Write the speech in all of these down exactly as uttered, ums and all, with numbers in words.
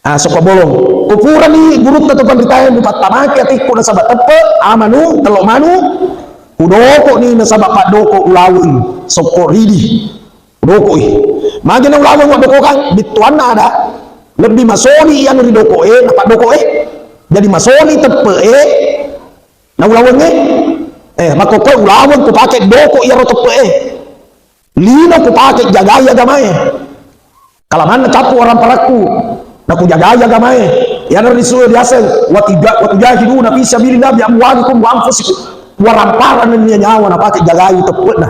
Ah, sokko bolong. Kupurani gurutta to panritae, mupattamaki atikku nasaba teppe, amanu, tello manu, kudokoni nasaba paddoko ulaweng, sokko ridi. Kudokoi. Magi na ulaweng maddokokang, bittuanna ada. Lebbi masoli iyanu ridokoe, napaddokoe. Jadi masoli teppe'e, na ulawengnge. Eh, makkokkoe ulaweng kupake doko iyaro teppe'e. Lino kupake jagai agamae. Kalamanna cappu waramparakku, nakujagai agamae. Iyana risu diaseng, watuja-, watujahiduna fi sabilillah bi amwalikum wa anfusikum. Waramparang nennia nyawa napake jagai teppe'na.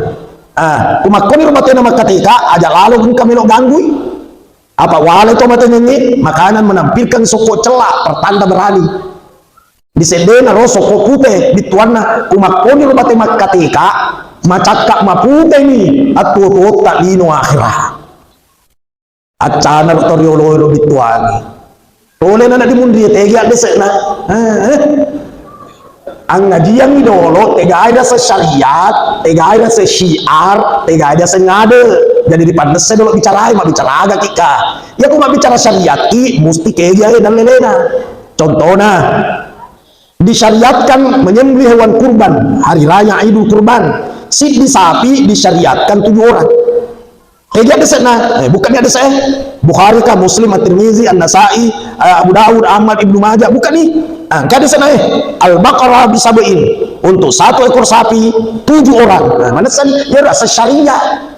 Ah, kumakkoniro matena makkateka, aja lalo engka melo ganggui. Apa wale to matenengnge, makanan menampilkan sokko cella, pertanda berani. Di seddena ro sokko pute, bittuanna, kumakkoniro mate makkateka, macakka maputemi attuo-tuotta lino akhera. Accana ro to riolo-olo bittuangi. Tole nana dimunri tegi addese'na. Eh, eh. Angajiangngi dolo, tegai dase syariat, tegai dase syiar, tegai dase ngade. Jadi dipannesse dolo bicarai, mabbicara aga kika. Iya ku mabbicara syariat ki, musti kegiae dallelena. Contohna, disyariatkan menyembelih hewan kurban hari raya Idul Kurban. Siddi sapi disyariatkan tujuh orang. Eh, dia desekna, eh, bukan dia desek, eh. Bukhari kah, Muslim, At-Tirmizi, An-Nasai, eh, Abu Daud, Ahmad, Ibnu Majah, bukan nih. Nah, engka desekna, eh. Al-Baqarah bisab'in. Untuk satu ekor sapi, tujuh orang. Nah, mana sen, ya rasa syariah.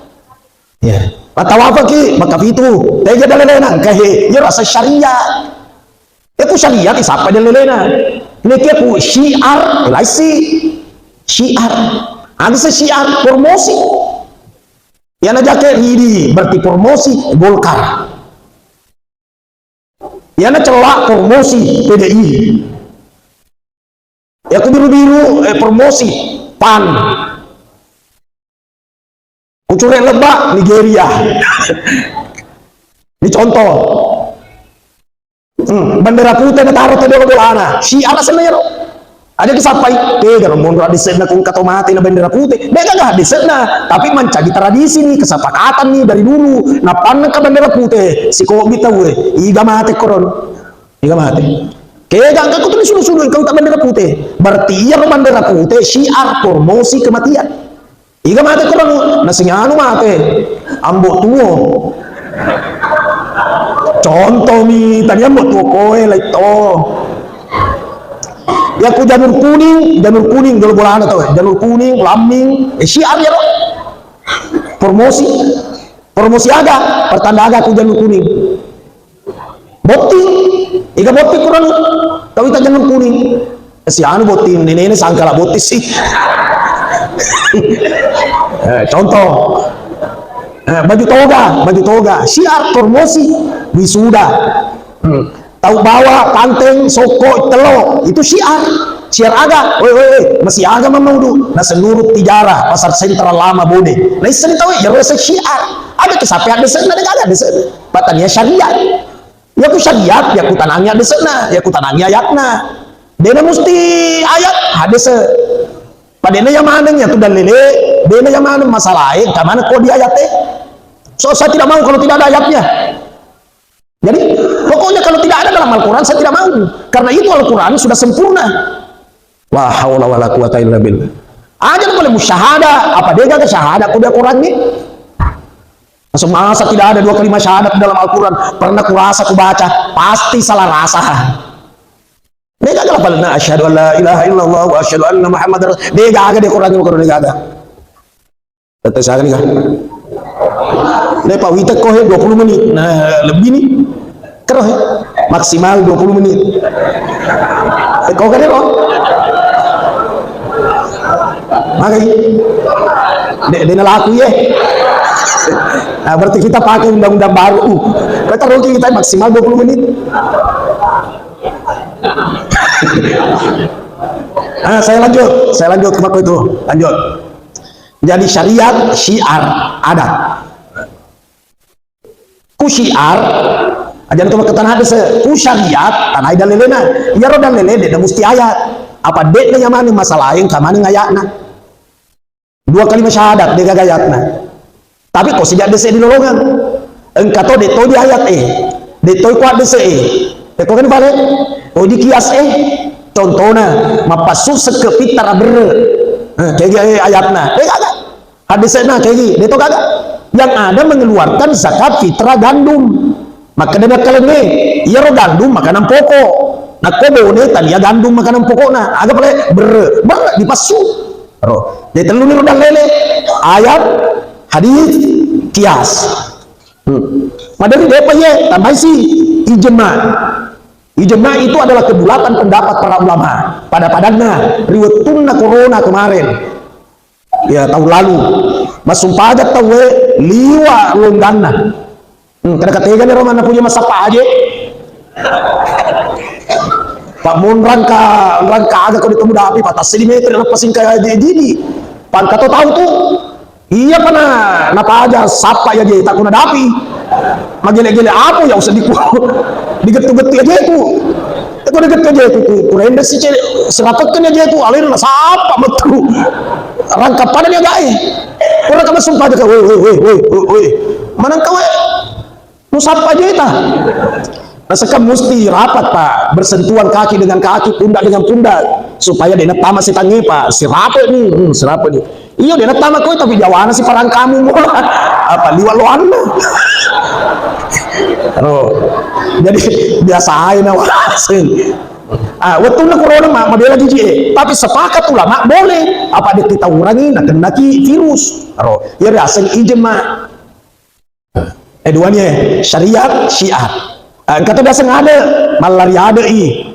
Ya. Matawafa ki, maka pitu. Tega dalelena, engka he, ya rasa syariah. Iyaku syariat, isappa dallelena. Nekiya ku syiar, laisi. Syiar. Ada se syiar, promosi. Iyana jake ridi, berarti promosi Golkar. Iyana cella, promosi P D I. Iyaku biru-biru, eh, promosi PAN. Kucure lebba, Nigeria. Ini contoh. Hmm, bendera putih na taro tadi bola-bolana. Syiar asenna iyaro. Aja kisappai, tega ro monro addese'na kung kato mate na bendera putih. De'gaga addese'na, tapi mancaji tradisi nih, kesepakatan nih dari dulu. Nappanna ka bendera putih, sikobi tauwe, iga mate koron. Iga mate. Kega engka kutu sulu-sulu engka uta bendera putih. Berarti iyaro bendera putih syiar promosi kematian. Iga mate kurang, nasing anu mate, ambo tuo. Contoh mi, tadi ambo tuo koe, lai to. Iyaku janur kuning, janur kuning, dolo bolana tau, eh. Janur kuning, lamming, eh, syiar iyaro. Promosi. Promosi aga, pertanda aga ku janur kuning. Botting, iga botting kurang, tau ita janur kuning. Si anu botting, nenene sangkala botting sih. Eh, contoh. Eh, baju toga, baju toga. Syiar, promosi, wisuda. Hmm. Tau bawa panteng, sokko, telo, itu syiar. Syiar aga, woi, woi, woi, masih aga mamaudu. Nah, seluruh tijarah, pasar sentral lama Bone. Nah, isseng tau, ya, rasa syiar. Ada ke sampai ada sana, ada, ada sana. Patania syariat. Iyaku syariat, iyaku tanangi haddese'na, iyaku tanangi ayatna. De'na musti ayat, haddese'. Padena iya maneng iyatu dallele, de'na iya maneng masalae, engka maneng ko di ayat e. So, saya tidak mau kalau tidak ada ayatnya. Jadi, pokoknya kalau tidak ada dalam Al-Quran, saya tidak mau. Karena itu Al-Quran sudah sempurna. La haula wala quwata illa billah. Aja boleh musyahada, apa de'gaga syahada ko di Al-Quran ni? Langsung masa tidak ada dua kalimat syahadat dalam Al-Quran. Pernah kurasa kubaca, pasti salah rasa. De'gaga lafalna, asyhadu an la ilaha illallah wa asyhadu anna Muhammadar Rasul. De'gaga di Quran, Quran de'gaga. Tette sagani ga? Lepa wita ko he dua puluh menit. Nah, lebih nih. Kero he. Maksimal dua puluh menit. Eh, kau kan ero? Makanya. De, de nalaku ye. Nah, berarti kita pakai undang-undang baru. Uh, kita rugi kita maksimal dua puluh menit. Ah, saya lanjut. Saya lanjut ke itu. Lanjut. Jadi syariat, syiar, adat. Ku syiar, aja tu makketan hadis, ku syariat, tanai dalilena. Iyaro dalile de'na musti ayat. Apa de'na iya maneng masalae, engka maneng ayatna. Dua kalimat syahadat, de'gaga ayatna. Tapi ko sejak dese di lolongan. Engka to de' to di ayat e. De' toi ko haddese'e. Pekko kan pale? Oh, di kias e. Contona, mappassu sekke' pittara berre'. Eh, kegi ayatna. De' gaga. Haddese'na kegi, de' to gaga. Yang ada mengeluarkan zakat fitrah gandum. Makkeda makkalengnge, iyaro gandum makanan pokok. Nakko bone tania gandum makanan pokokna. Aga pale? Berre'. Berre' dipassu. Ro. De' telluni ro dallele. Ayat, hadis, kias. Hmm. Maderi de'pa iye, tambaisi ijma. Ijma itu adalah kebulatan pendapat para ulama. Pada-padanna ri wettunna corona kemarin. Ya, tahun lalu. Massumpaja tauwe liwa' longganna. Hmm, kada kategani ro manna punya masappa aje. Pak mun rangka, rangka aga ko ditemu dapi, patasi di meter lepas singka aje didi. Pangka to tahu tu. Iya pana napaja sappa ya je takuna dapi. Magele-gele apa ya usah diku. Digettu-gettu ya jeku. Ko digettu jeku ku kurende si cele serapekken ya jeku alirna sappa metu. Rangka pada ni agae. Ora kama sumpah aja woi woi woi woi woi. Manang kawe. Musappa jeta. Rasakan musti rapat, Pak, bersentuhan kaki dengan kaki, pundak dengan pundak, supaya de' nattama setangnge, Pak. Sirape ni, hmm, sirape ni. Iyo, de' nattama koe, tapi jawana si parang kamu mola. Apa liwa' loanna. Ro. Jadi biasa aja na waseng. Ah, wettunna corona ma, mabela jiji e. Tapi sepakat ulama boleh. Apa de' kita urangi, nakennaki virus. Ro. Iya riaseng ijma. Eh, dua ni, eh, syariat, syiar. Eh, engka to biasa ngade, mallari ade i.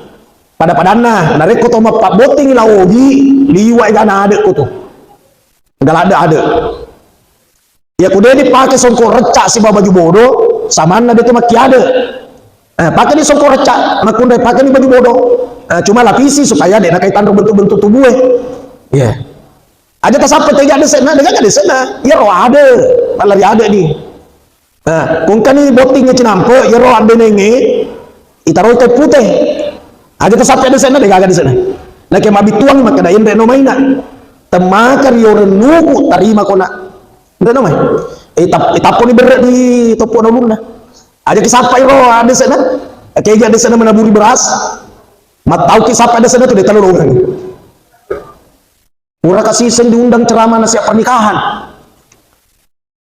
Pada-padanna, narekko to mappabbotting lao ogi, liwa' egana ade ko tu. Engka ladde ade. Ya ku de' dipake songko recca sibawa baju bodo, samanna de' tu makki ade. Eh, pake ni songko recca, makkunrai pake ni baju bodo. Eh, cuma lapisi supaya de' nakai tanro bentuk-bentuk tubuh e. Iya. Aja tasappa tega dese'na, de' gaga dese'na. Iyaro ade, mallari ade ni. Nah, kongkani botting cinampe, iyaro abbenengnge, itaroi teh pute. Aja tasappa dese'na, de' gaga dese'na. Nake mabituang makkeda enre no maina. Temmaka rio rennuku tarima kona. Enre no mai. Itap-, itapponi berre di toppo na ulunna. Aja kisappa iro dese'na. Kega dese'na menaburi beras. Mattauki sappa dese'na tu de' talolongang. Pura kasiseng diundang ceramah nasihat pernikahan.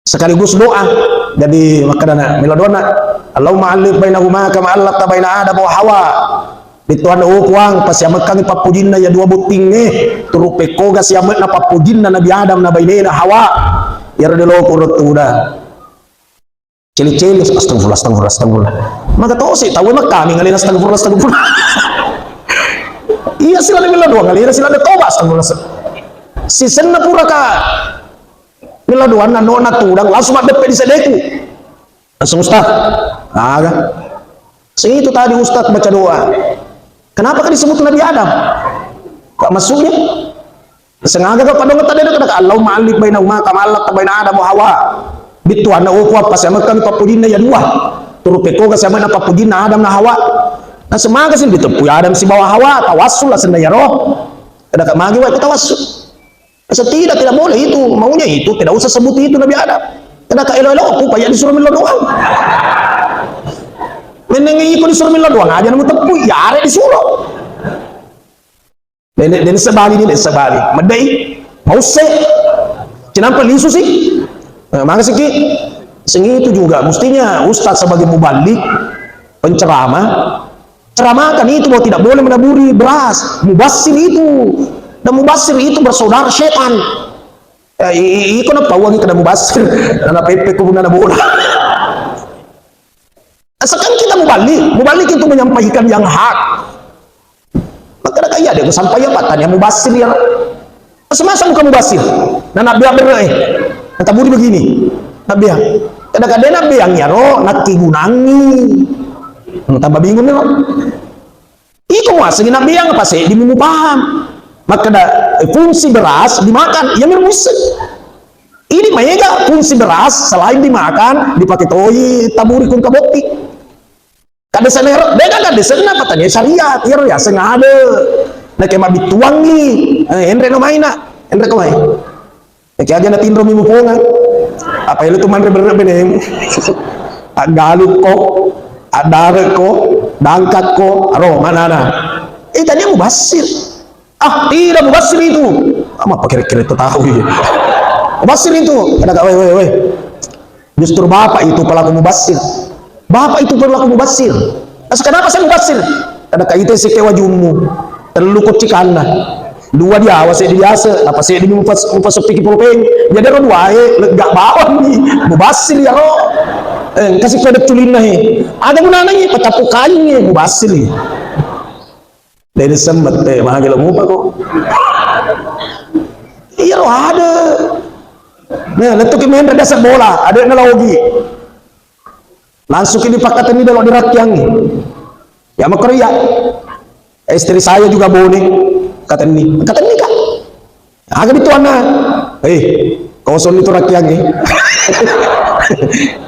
Sekaligus doa. Jadi, makkedana, melo doana, "Allahumma allif bainahuma kama allafta baina Adam wa Hawa." Bittuanna, oh Puang, pasiamekkangi pappujinna ya dua bottingnge, turu pekkoga siame'na pappujinna Nabi Adam na bainena Hawa. Iyaro de' loko ro tuda. Celi-celi, astagfirullah, astagfirullah, astagfirullah. Maka tosi tau e makkami ngalena astagfirullah, astagfirullah. Iya, silale melo doang ngalena, silale toba, astagfirullah. Sisenna puraka melo doang, nano na tudang, langsung maddeppe di sedeku. Langsung, "Ustaz, aga?" Sing itu tadi Ustaz baca doa. Kenapa kan disebut Nabi Adam? Kok maksudnya? Sengaga kau padong tadi ada kata, "Allahumma allif bainahuma kama allafta baina Adam wa Hawa." Bittuanna, oh Puang, pasiamekkangi pappujinna ya dua. Turu pekkoga siame'na pappujinna Adam na Hawa. Nah, semaga sih ditepui Adam sibawa Hawa, tawassul lah senna ya roh. Kada ka magi wae tawassul. Setidak tidak boleh itu, maunya itu, tidak usah sebut itu Nabi Adam. Kada ka elo-elo, aku payah disuruh melo doang. Menengi iko disuruh melo doang, aja nemu tepui, ya are disuruh. Nenek, nenek sebali, nenek sebali. Medai, mau se. Cinampe lisu sih. Nah, makasih ki. Sing itu juga, mestinya ustaz sebagai muballig, penceramah, ceramahkan itu bahwa tidak boleh menaburi beras. Mubasir itu. Dan mubasir itu bersaudara setan. Eh, i-, i-, iko napauangi kada mubasir. Anak pepe ko punna bola. Asalkan kita muballig, muballig itu menyampaikan yang hak. Maka ada kaya dia sampai apa tanya mubasir ya. Semasa bukan mubasir. Nah, Nabi berre eh. Kata budi begini. Nabi yang. Kada-kada Nabi yang ya roh, nakki gunangi. Hmm, tambah bingung nih, Pak. Iko muasengi Nabi yang apa sih? Dimu paham. Makkeda, eh, fungsi beras dimakan, iya mi muisseng. Ini maega fungsi beras selain dimakan, dipake toi taburi kung kabotti. Kada senero, de gaga de senna patania syariat, iyaro yaseng ade. Nake mabittuangi, eh, enre no maina, enre ko mai. Eke aja natinro mi muponga. Apa elo tu manre berre benemu. Aggalukko. Addarekko, dangkakko, aro manana. Eh, tadi mubassir. Ah, tidak mubassir itu. Ah, apa kira-kira itu tahu ya? Mubassir itu. Kata kak, weh, weh, weh. Justru bapak itu pelaku mubassir. Bapak itu pelaku mubassir. Terus kenapa saya mubassir? Karena kaita sike wajummu. Tellu kocikanna. Dua diawa seddi biasa, apa seddi mupas mupas piki pulpeng. Jadi ro duae lega bawang ni. Mubassir ya ro. Eh, kasih pada culinna he. Ada gunana ni, pecapuk kain ni, mubassir ni. Dari semmet, eh, mahal lo mupa kok. Iya ro ada. Nah, lettu ki main rada bola, ada na logi. Langsung ki dipakkatenni dolo dirakkiangngi. Ya makkoro iya. Istri saya juga bone. Katenni. Katenni kak. Aga bittuanna. Eh, kosong itu rakkiangngi.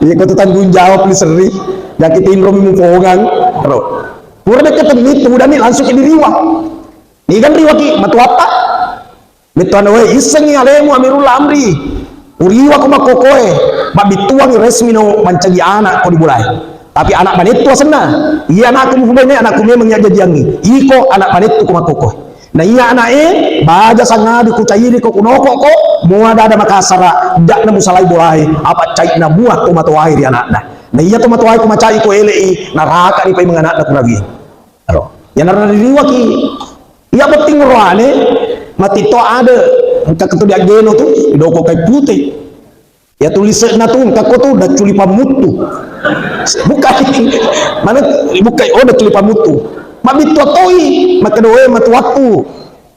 Iya kau tanggung jawab ni seri. Yakitin romi mupongang. Ro. Pura dek katenni tudani langsung ki diriwa. Ni kan riwaki matuatta. Mettuanna, "Wé, issengngi alému Amirul Amri. Uriwa ko makkokkoé, mabbittuwangngi résmino mancaji ana' ko dibolaé. Tapi ana' manettu asenna, iya ana'ku mupubaine ana'ku mémeng iya jajiangngi. Iko ana' manettu ko makkokkoé. Na iya ana'é, baja sangadi kucairi ko kunoko ko, muada-ada makassara, ja'na musalai bolaé, apa cai'na mua tomatowaé ri ana'na. Na iya tomatowaé ko macai ko élé'i, narakani paimeng ana'na kurawi." Aro. Iyanaro naririwaki. Iya betting roane, mati to ada. Engka ketu diaggeno tu, doko kai pute. Iya tulise'na tu, engka ko tu, dacculi pammuttu. Bukai. Mana bukai, oh, dacculi pammuttu. Mabbittu toi, makkeda, "Wé, matuakku."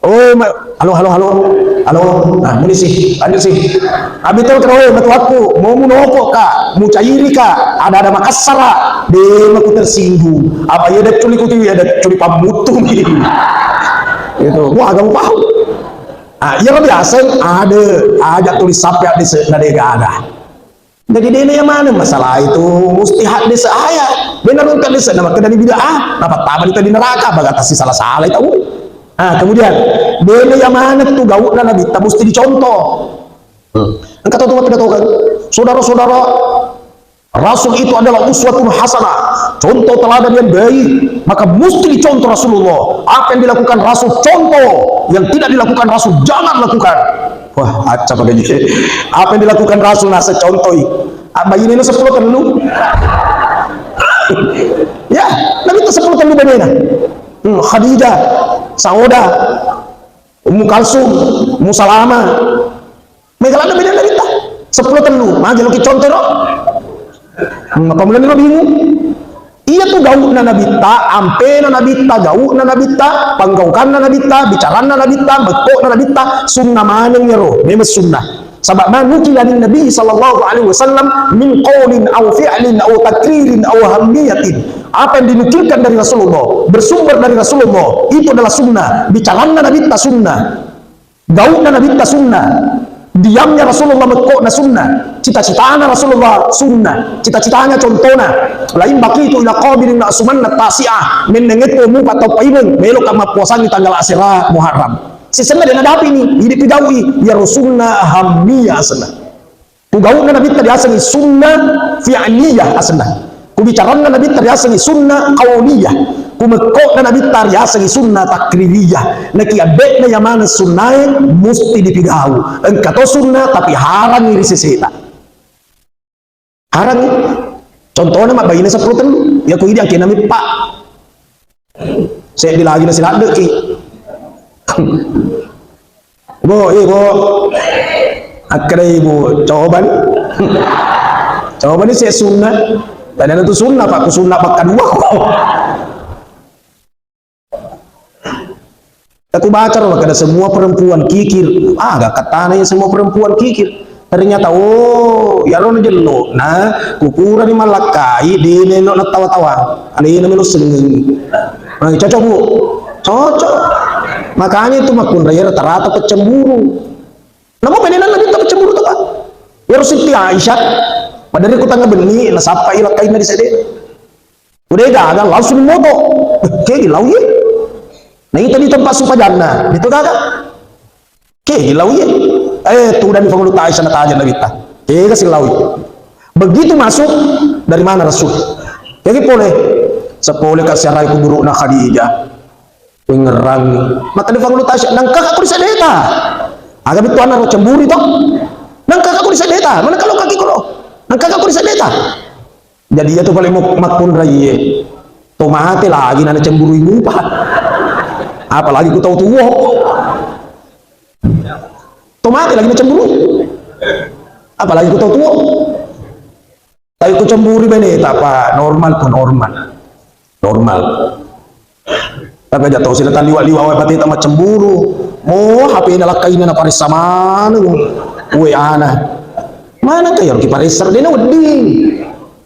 Oh, ma-, halo, halo, halo. Halo. Nah, muni si, lanjut si. Abi tau kena, "Wé, matuakku, mau munoko ka, mucairi ka, ada-ada makassara, dé maku tersinggung." Apa iya dacculi kuti, iya dacculi pammuttu mi. Gitu. Wah, kamu paham? Ah, iya biasa ada aja tulis sampai ada se-, na dé gaga. Jadi dé na iya maneng masalah itu musti haddese aya. Dé narungka dese na makkeda ni bid'ah, napattama di tadi neraka, bagatasi sala-sala tau. Ah, kemudian dé na iya maneng tu gau'na Nabitta musti dicontoh. Hmm. Engka tau tu mappidatokan, saudara-saudara, Rasul itu adalah uswatun hasanah, contoh teladan yang baik. Maka musti dicontoh Rasulullah. Apa yang dilakukan Rasul, contoh. Yang tidak dilakukan Rasul, jangan lakukan. Wah, acca pakai. Apa yang dilakukan Rasul, nasa contohi. Ah, bayinena seppulo tellu. Ya, Nabitta seppulo tellu bainena. Hmm, Khadijah, Saudah, Ummu Kalsum, Ummu Salamah. Mega ladde bainena Nabitta. Seppulo tellu. Magi loki contoh ro. Hmm, apa mulane ro bingung? Iya tu gau'na Nabitta, ampena Nabitta, gau'na Nabitta, panggaukanna Nabitta, bicaranna Nabitta, bekko'na Nabitta, sunnah maneng iyaro, memang sunnah. Sabab ma nukila anin Nabi sallallahu alaihi wasallam min qaulin au fi'lin au takririn au hammiyatin. Apa yang dinukilkan dari Rasulullah, bersumber dari Rasulullah, itu adalah sunnah. Bicaranna Nabitta sunnah. Gau'na Nabitta sunnah, diamnya Rasulullah mekko'na sunnah, cita-citana Rasulullah sunnah, cita-citanya contohna. Lain baqitu ila qabilin na'sumanna tasi'ah, mennengngetto mupa tau paimeng, meloka mappuasangi tanggal asera Muharram. Sisenna de' nadapi ni, idi pigau'i, iyaro sunnah hammiyah asenna. Ku gau'na Nabitta riasengngi sunnah fi'liyah asenna. Ku bicaranna Nabitta riasengngi sunnah qauliyah. Ku mekko'na Nabitta riasengngi sunnah takririyah. Naki adde'na iya maneng sunnae musti dipigau. Engka to sunnah tapi harangngi ri seseta. Harangngi. Contohna mabbaine seppulo tellu. Ya ku idi angkena mippa. Seddi lagi nasi ladde'ki. Bu, ibu. Akkedai ibu, coba ni. Coba ni saya sunnah. Tadi ada tu sunnah, Pak, ku sunnah bakka dua. Aku baca ro, kada semua perempuan kikir. Ah, gak katana ya semua perempuan kikir. Ternyata, oh, iyaro najello'na, ku purani mallakkai, de' melo nattawa-tawa. Alena melo sengeng. Nah, cocok, Bu? Cocok. Makanya itu makkunrai rata-rata peccemburu. Namo benena Nabitta peccemburu to, Pak? Iyaro Siti Aisyah, padahal ku tangga benni, nasappai lakkainna di sede. Udah gagal, langsung moto. Ke gilau ye. Nah, itu di tempat supajanna. Itu gagal. Ke gilau ye. Eh, tu dan pangulu tai sana taja Nabitta. Ke gasil lau ye. Begitu masuk, dari mana Rasul? Jadi pole, sepole ka siarai kuburu'na Khadijah. Wingerrangi. Maka di fangulu tasya, nangka aku di sedeta. Aga bittuanna ro cemburu to? Nangka aku di sedeta. Mana kalau kaki koro? Nangka aku di sedeta. Jadi iya tu paling mau makkunraiye. To mate lagi nana cemburu ibu pa. Apalagi ku tau tuo. To mate lagi na cemburu. Apalagi ku tau tuo. Tapi ku cemburu bene, tak apa, normal ku, normal. Normal. Tapi aja tau sila taliwa-liwa wae pati tama cemburu. Oh, H P na lakkaina na paressa maneng. W A na. Mana kayak ki paressa de na wedding.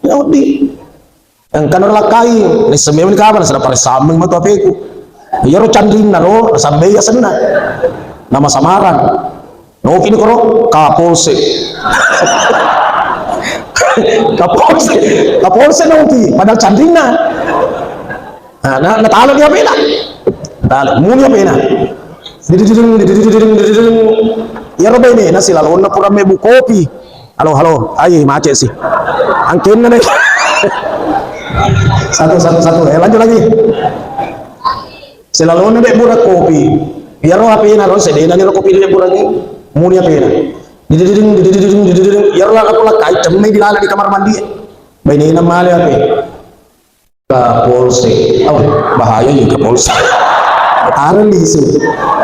Na wedding. Engka na lakkai, ressa memang ni kabar, sila paressa meng matu H P ku. Iyaro canrinna ro, sampai asenna. Nama samaran. Noki ni koro, Kapolsek. Kapolsek. Kapolsek noki, padahal canrinna. Nah, na, na talo di H P na. Talo, muni H P na. Didididing, didididing, didididing. Iyaro bene, na silalonna pura mebu kopi. Halo, halo. Ai, macet sih. Angkenna deh. Satu, satu, satu. Eh, lanjut lagi. Silalonna de' bura kopi. Iyaro H P na ro sedena ni ro kopi de' bura ni. Muni H P na. Didididing, didididing, didididing. Iyaro la-, la-, lakkai cemme di lala di kamar mandi. Bainena male H P. Kapolsek. Oh, bahaya ya Kapolsek. Areng lisu.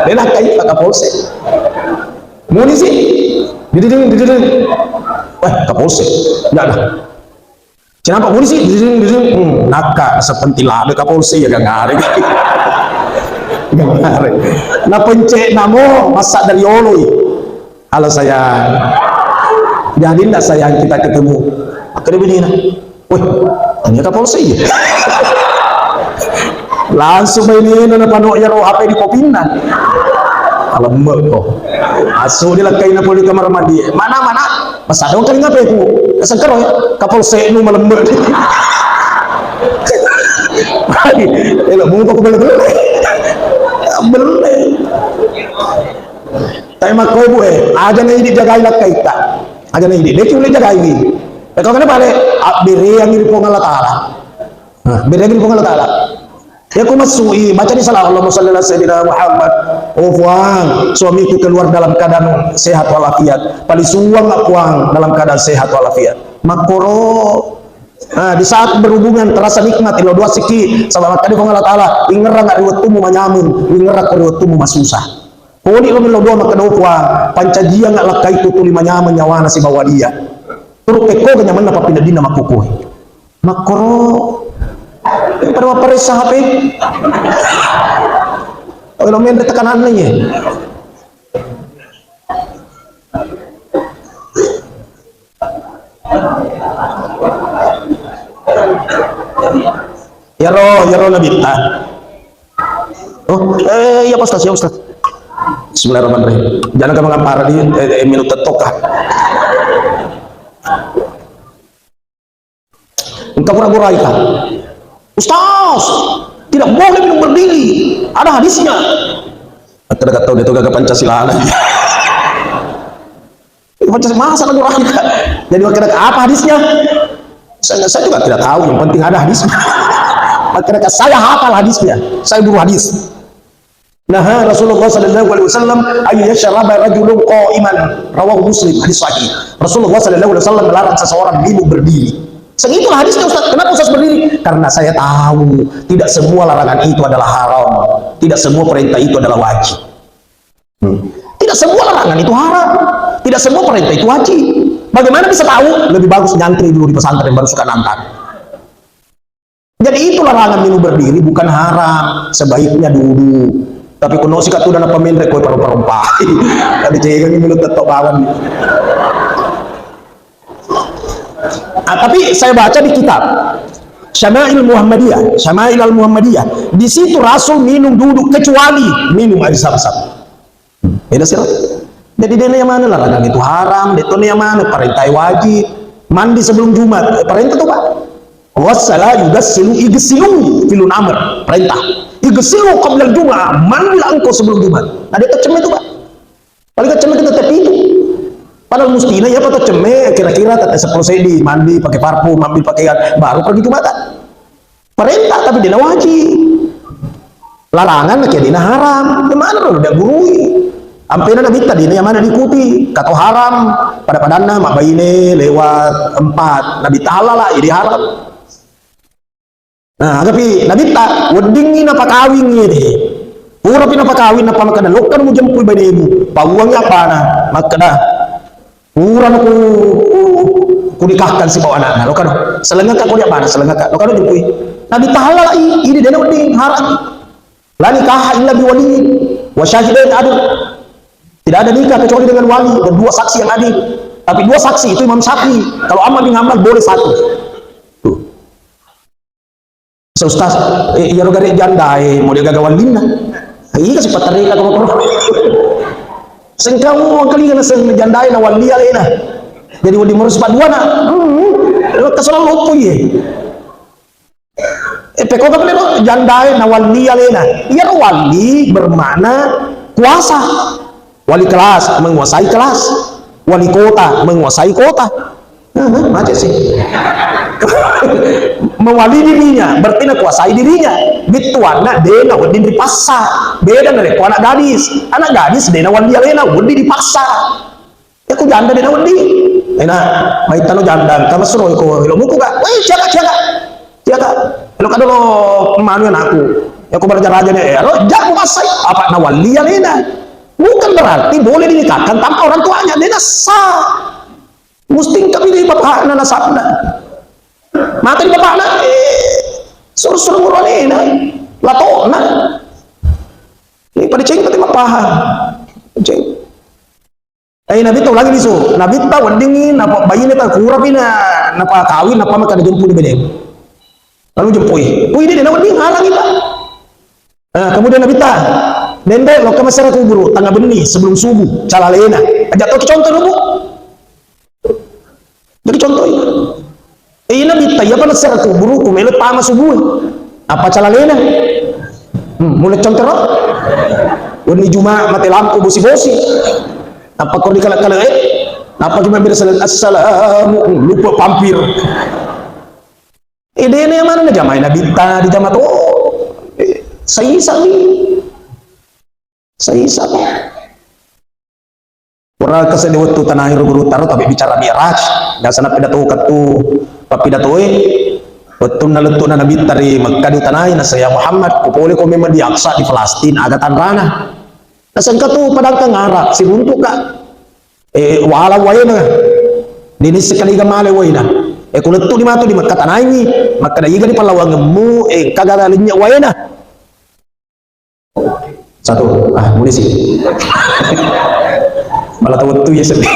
De' lakkai Kapolsek. Muni sih. Dididing, dididing. Wah, Kapolsek. Enggak dah. Kenapa polisi? Diding, diding. Hmm, nakka sepenting lada Kapolsek ya, gangare. Gangare. Na pencet namo masa dari oloi. Halo sayang. Jadi ndak sayang kita ketemu? Akhirnya bini na. Weh, tanya Kapolsek ya. Langsung main ini na pano ya roh H P di kopinna. Alemme ko. Asu di lakkaina poli kamar mandi. Mana, mana? Masa dong kali ngape ku? Sengkero ya. Kapolsek nu malemme. Hai, elo muka ku belle-belle. Belle. Tapi makko bu eh, aja na idi jagai lakkaita. Aja na idi. Deki ule jagai. Eko kana pale, abbereang ri Puang Allah Taala. Nah, bereang ri Puang Allah Taala. Ya ku masui, baca di salah, Allahumma shalli ala sayyidina Muhammad. Oh Puang, suamiku keluar dalam keadaan sehat walafiat. Palisuang Puang dalam keadaan sehat walafiat. Makkoro. Nah, di saat berhubungan terasa nikmat, ilo doa siki, sabab makkeda Puang Allah Taala, ingerang ri wettumu manyameng, ingerang ri wettumu masusa. Poli lo melo doa makkeda Puang, pancajiang lakkaiku tuli manyameng nyawana sibawa dia. Turu pekko ke nyamanna pappineddinna makkukue. Makkoro, pada mapparessa H P. Oh, lo menre tekananna ye. Yaro, yaro nabitta. Oh, eh, iya Pak Ustaz, ya Ustaz. Bismillahirrahmanirrahim. Jangan kamu ngampar di eh, eh, minut tettoka. Engka pura goraika. Ustaz, tidak boleh minum berdiri. Ada hadisnya. Kata kata dia tu gagal Pancasila. Pancasila masa lagu rakyat. Jadi makkeda apa hadisnya? Saya, saya juga tidak tahu, yang penting ada hadisnya. Makkeda saya hafal hadisnya, saya guru hadis. Nah, Rasulullah sallallahu alaihi wasallam, "Ay yashraba rajulun qa'iman." Rawahu Muslim, hadis sahih. Rasulullah sallallahu alaihi wasallam melarang seseorang minum berdiri. Segitulah hadisnya Ustaz. Kenapa Ustaz berdiri? Karena saya tahu tidak semua larangan itu adalah haram. Tidak semua perintah itu adalah wajib. Hmm. Tidak semua larangan itu haram. Tidak semua perintah itu wajib. Bagaimana bisa tahu? Lebih bagus nyantri dulu di pesantren baru suka nantang. Jadi itu larangan minum berdiri bukan haram, sebaiknya duduk. Tapi kuno sih katu dana pemenre kue parompa-rompa. Tapi jangan minum tetap bawang. Ah, tapi saya baca di kitab Syama'il Muhammadiyah, Syama'il Al-Muhammadiyah. Di situ Rasul minum duduk kecuali minum air zam-zam. Beda sih. Jadi dia yang mana larangan itu haram, dia tuh yang mana perintah wajib. Mandi sebelum Jumat, eh, perintah tuh Pak. Wassala yugassilu igsilu filun amr, perintah. Igsilu qabla Jumat, mandilah engkau sebelum Jumat. Nah, dia tercemeh tuh Pak. Paling kecemeh kita tetap itu. Padahal mestinya ya patah cemeh kira-kira tetap sepuluh sedi, mandi pakai parfum, ambil pakaian, baru pergi Jumatan. Parenta tapi dena wajib. Larangan nakia dena haram. Di mana lo dia gurui? Ampena Nabitta dena yang mana diikuti. Kato haram, pada-padanna mabbaine lewat empat. Nabitta halal lah, jadi haram. Nah, tapi Nabitta weddingngi napakawingngi deh. Purapi napakawing, napa makkeda, "Lokka mujempui bainemu." Pauangi apana? Makkeda, "Purana ku, ku, kunikahkan sibawa anakna." Lokka do. "Selengngaka ko dia apana?" "Selengngaka." Lokka do jempui. Nabitta halal i, ini dena wedding, haram. "La nikaha illa biwali wa syahidain adil." Tidak ada nikah kecuali dengan wali dan dua saksi yang adil. Tapi dua saksi itu Imam Syafi'i. Kalau Ahmad bin Hanbal boleh satu. Tuh. "Ustaz, eh, iyaro gare jandae, mau dia gaga wallinna?" Iya, si patareka ko. Sengkau angkali na seng jandae na walli alena. Jadi wedding murus paduana. Hmm. Kesalahan loppo iye. Eh, pekko kapelero jandae na walli alena. Iyaro walli bermakna kuasa. Wali kelas menguasai kelas. Wali kota menguasai kota. Nah, nah, macet sih. Mewali dirinya, berarti nakuasai dirinya. Bittuanna dena wedding dipaksa. Beda narekko anak gadis. Anak gadis dena walli alena, wedding dipaksa. Ya ku janda dena wedding. Ena, maitano janda, kamasuro ko ilo muku ka. Weh, siaka, siaka. Siaka. Elo kadolo manu anakku. Ya ku beraja-raja ne, elo jago masai. Apa na walli alena? Bukan berarti boleh dinikahkan tanpa orang tuanya. Dena sah. Musti engka mi di bapakna nasabna. Mata di bapakna, eh, suruh-suruh muruanena, latona. Ini pada ceng pati mapahang. Ceng. Eh, Nabitta ulangi lisu. Nabitta weddingngi, napa baine ta kurapi na, napa kawin, napa maka dijemput di bene. Lalu jempui. Wih, dia na wedding halangi, Pak. Nah, kemudian Nabitta, "Dende, lokka massara kuburu, tengah benni, sebelum subuh, calalena." Aja toki contoh dulu, Bu. Jadi contoh ini. Eh, Nabitta, iya pa nassara kuburu, ku melo tama subuh. Apa calalena? Hmm, mulai contoh ro. Wenni Juma mate lampu bosi-bosi. Apa kor di kala-kala, eh? Apa cuma beda salam, "Assalamu," lupa pampir. Eh, dena mana najamai Nabitta, dijama to. Eh, saisa mi. Saisa mi. Pura kesedi wettu tanai ro guru taro, tapi bicara Mi'raj. Biasa na pidato kettu, pappidatoe. Wettunna lettu'na Nabitta ri Mekka ditanai, nasa, "Ya Muhammad, ku pole ko memang di Aqsa di Palestina, aga tanrana?" Nasengka tu padangkang Arab, siruntukka. Eh, wala waena. Dini sekali ga male waena. Eh, ku lettu di matu di Mekka tanaingi. Makkeda, "Iga di pallawangemmu, eh, engka ga lennye waena?" Satu, ah, munisi. Malah tahu tu ya sedih.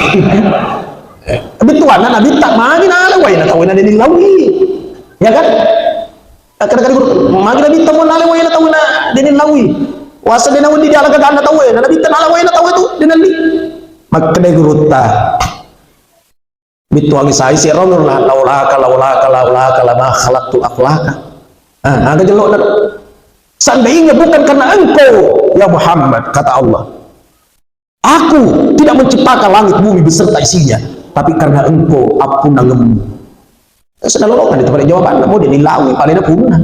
Bettuanna Nabitta magi nala waena tau na deni lawi. Ya kan? Kada-kada guru, magi Nabitta mo nala waena tau na deni lawi. Wasa dena wedding diala gagana tau na Nabitta nala waena tau tu dena li. Makkeda gurutta. Bittuangi sai si Ronur na, "Laulaka, laulaka, laulaka, lama khalaqtul aflaka." Ah, aga jelo na. "Seandainya bukan karena engkau, ya Muhammad," kata Allah, "aku tidak menciptakan langit bumi beserta isinya, tapi karena engkau, appunangemmu." Sudah lolongan itu pada jawabanna, mau deni lawi, paling punna.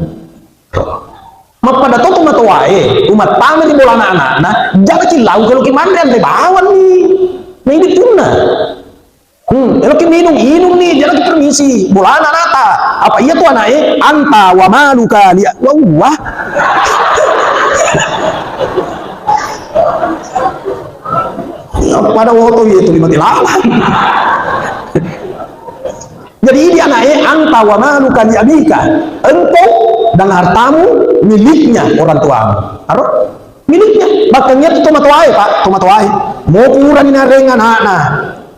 Mappada to tomatoae, umattama di bolana anakna, jana cillau kalau ki manre anre bawang ni. Nah, ini punna. Hmm, eloki minung, inung ni, jalan permisi. Bolana nata. Apa iya tu anaknya? "Anta wa maluka li-," wah, wah. Ya, pada woto iya tu lima tilalang. Jadi ini anaknya, "Anta wa maluka li abika." Engkau dan hartamu miliknya orang tuamu. Aro? Miliknya. Bahkan iya tu tomatoae, Pak, tomatoae. Mau purani nareng anakna.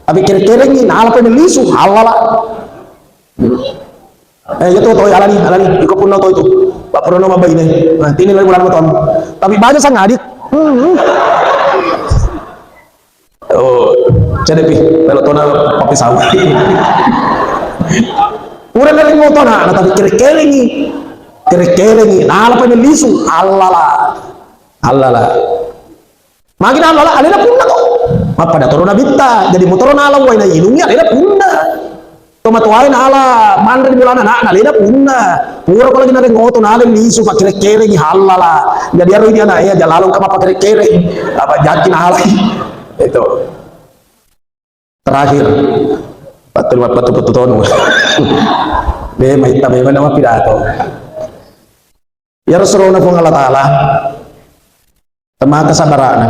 Tapi kere-kerengi, nalapa melisu, halala. Eh, iya tu toi, alani, alani. Iko punna toi tu. Pak Purno mabaine. Nah, tini lagi bulan maton. Tapi banyak sang adik. Hmm. Oh, cedde pi, melo tona pappisau. Pura naleng motona, na tapi kere-kerengi. Kere-kerengi, nalapa melisu, allala. Allala. Magi nallala, alena punna to. Mappada toro Nabitta, jadi motoro nala wae na inungi, alena punna. Tomatoae nala manre di bolana ana'na, lena punna. Pura ko lagi nareng oto nala lisu, pakkereng-kerengi hallala. Jadi aro idi ana'e, aja lalong ka mappakereng-kereng. Apa jaki nalai. Itu. Terakhir. Pattu, pattu, pattu tonu. Be, maitta memang nama pidato. Iyaro surona Puang Allah Ta'ala, temaka sabbara'na,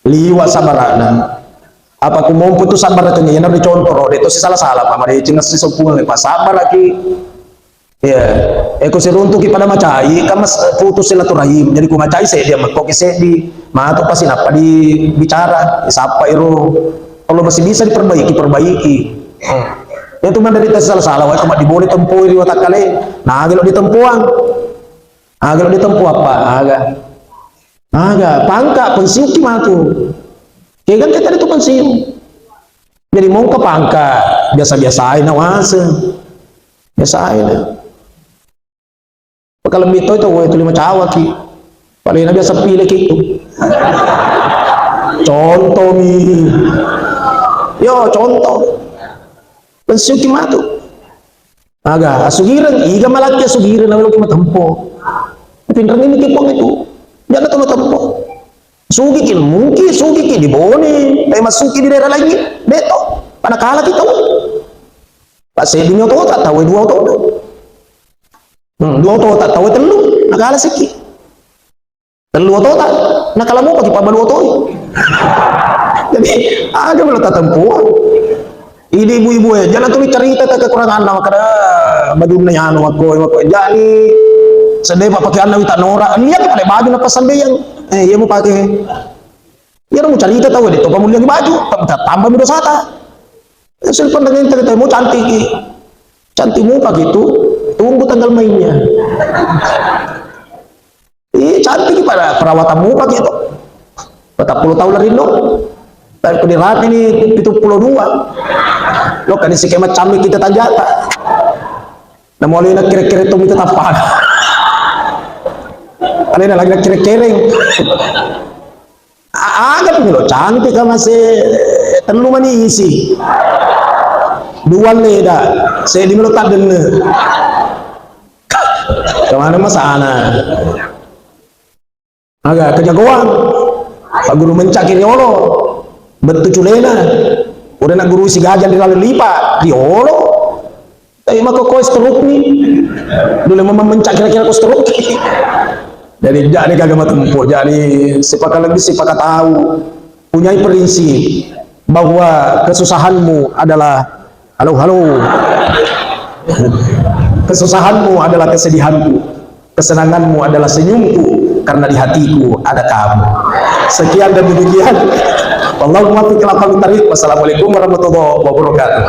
liwa' sabbara'na. Apa ku mompo tu sabbara' tu, iyanaro dicontoro', de' to sisala-sala, Pak, madeceng sisoppungang, Pak, sabbara'ki. Iya. E, ko siruntuki pada macai, kan mas-, putus silaturahim. Jadi ku macai seddi, amekkoki seddi, matu pasti nappa dibicara, disappa iro. Kalau masih bisa diperbaiki, perbaiki. Hmm. Iya tu menderita sisala-sala, wae cuma dibole tempoi ri watakkale, nagelo ditempoang. Aga lo ditempo apa? Aga. Aga, pangka, pensiun ki matu. Kegang kita itu pensiun. Jadi mongka pangka, biasa-biasa aja nawase. Biasa aja. Pakalebbi to itu, woi, tuli macawa ki. Paling biasa pilih ki itu. Contoh mi. Yo, contoh. Pensiun ki matu. Aga, asugireng, iga malakki asugireng, naweloki matempo. Pinrengngi ki Puang itu. Jangan to matempo. Sugiki, mungkin sugiki di Bone, eh, masuki di daerah lainnya. Beto, pada kalah kita. Pak Sedi nyoto tak tahu dua oto. Hmm, dua oto tak tahu telu, nakala siki. Tellu otota, nakala mupaki pabbalu otoi. Jadi, aga melo tatempuang. Idi ibu-ibu e, jana tuli carita ta kekuranganna, makkada bajunna anu, makko, makko. Jadi, sedde pa pakeanna wita nora, lihat pada baju napasambeyang. Eh, iya mupake. Iya, mucarita tau, de' to pamuliang baju, ta-, ta-, tambah mi dosata. Eh, sul pandang ente kata, mau cantik ki. Cantik mupaki tu, tunggu tanggal mainnya. Ih, cantik pada perawatanmu pake itu. Patang puluh tahun lari no. Tapi kau dirate ni pitung puluh dua. Lo kan isi kema cammi kita tanjata. Namu alena kere-kere tu minta tappana. Alena lagi kere-kere. A-, aga tu lo cantik kan masih telu manisi. Dua leda, saya di melo tak dene. Kemana masana? Aga kejagoan. Pak guru mencak ki riolo. Bettu culena. Udah nak guru si gajah di lalu lipa. Riolo. Tapi mako kau stroke ni. Dulu memang mencak kira-kira kau stroke. Jadi jadi kagak matempo. Jadi sipakat lebih sipakat tahu. Punyai prinsip bahwa kesusahanmu adalah Halo, halo. Kesusahanmu adalah kesedihanku, kesenanganmu adalah senyumku, karena di hatiku ada kamu. Sekian dan demikian. Wallahul muwaffiq ila aqwamit thariq. Wassalamualaikum warahmatullahi wabarakatuh.